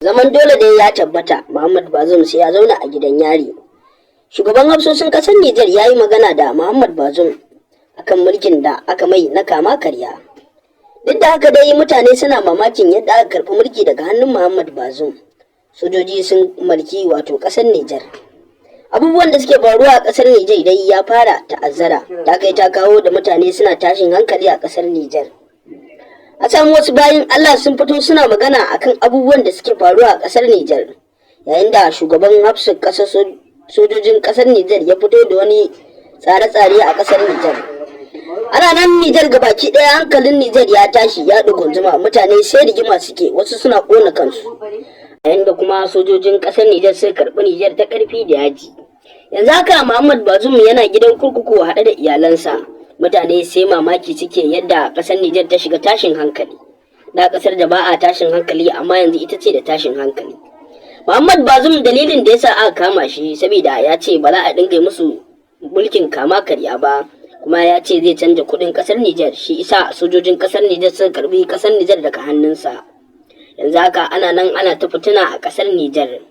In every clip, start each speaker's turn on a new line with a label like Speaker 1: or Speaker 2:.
Speaker 1: Zaman dole dai ya tabbata, Muhammad Bazoum sai ya zauna a gidan yari. Shugaban hafsoshin kasar Nijar ya yi magana da Muhammad Bazoum akan mulkin da aka mai na kama karya. Duk da haka dai, mutane suna mamakin yadda aka karɓi mulki daga hannun Muhammad Bazoum. Sojoji sun mulki wato kasar Nijar. Abubuwan da suke faruwa a kasar Nijar dai ya fara ta'azzara, ta kai ta kawo da mutane suna tashin hankali a kasar Nijar. A samu wasu bayin Allah sun fito suna magana akan abubuwan da suke faruwa a kasar Nijar, yayin da shugaban hafsin kasar sojojin kasar Nijar ya fito da wani tsare-tsare a kasar Nijar. Ana nan Nijar gabaki ɗaya hankalin Nijar ya tashi, ya dugunzuma, mutane sai rigima suke, wasu suna ƙona kansu. Yayin da kuma sojojin kasar Nijar suka karɓi Nijar ta ƙarfi da yaji. Yanzu haka Muhammad Bazoum yana gidan kurkuku haɗe da iyalansa. Mutane sai mamaki suke yadda ƙasar Nijar ta shiga tashin hankali. Da ƙasar da ba a tashin hankali, amma yanzu ita ce da tashin hankali. Muhammad Bazoum, dalilin da yasa aka kama shi saboda ya ce ba za a dinga musu mulkin kama karya ba, kuma ya ce zai canja kuɗin ƙasar Nijar, shi isa sojojin ƙasar Nijar suka karbi ƙasar Nijar daga hannunsa. Yanzu haka ana nan ana ta fitina a ƙasar Nijar.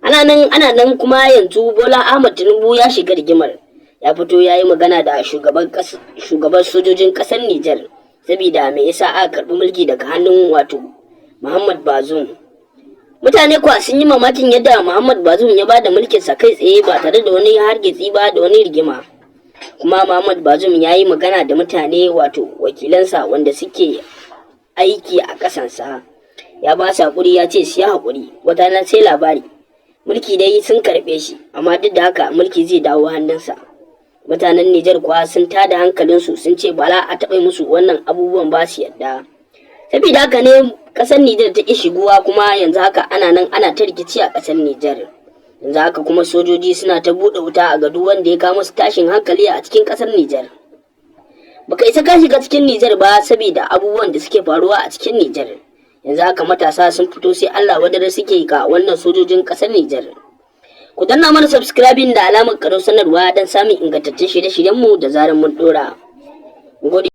Speaker 1: Ana nan ana nan kuma yanzu Bola Ahmad Tinubu ya shiga rigimar. Ya fito ya yi magana da shugaban sojojin ƙasar Nijar saboda me yasa aka karbi mulki daga hannun wato Muhammad Bazoum. Mutane kuwa sun yi mamakin yadda Muhammad Bazoum ya bada mulkinsa kai tsaye ba tare da wani hargitsi ba da wani rigima. Kuma Muhammad Bazoum ya yi magana da mutane, wato wakilansa wanda suke aiki a ƙasansa. Ya ba su haƙuri, ya ce su yi haƙuri, wata nan sai labari. Mulki dai sun karɓe shi, amma duk da haka mulki zai dawo hannunsa. Mutanen Nijar kuwa sun tada hankalinsu, sun ce ba za a taɓa musu wannan abubuwan ba su yadda. Saboda haka ne kasar Nijar ta ƙi shiguwa, kuma yanzu haka ana nan ana ta rikici a ƙasar Nijar. Yanzu haka kuma sojoji suna ta buɗe wuta a ga duk wanda ya kawo musu tashin hankali a cikin ƙasar Nijar. Baka isa ka shiga cikin Nijar ba saboda abubuwan da suke faruwa a cikin Nijar. Yanzu haka matasa sun fito, sai Allah wadare suke ga wannan sojojin ƙasar Nijar. Ku danna mana subscribing da alamar ƙarar sanarwa don samun ingantattun shirye-shiryenmu da zarar mun ɗora. Gode.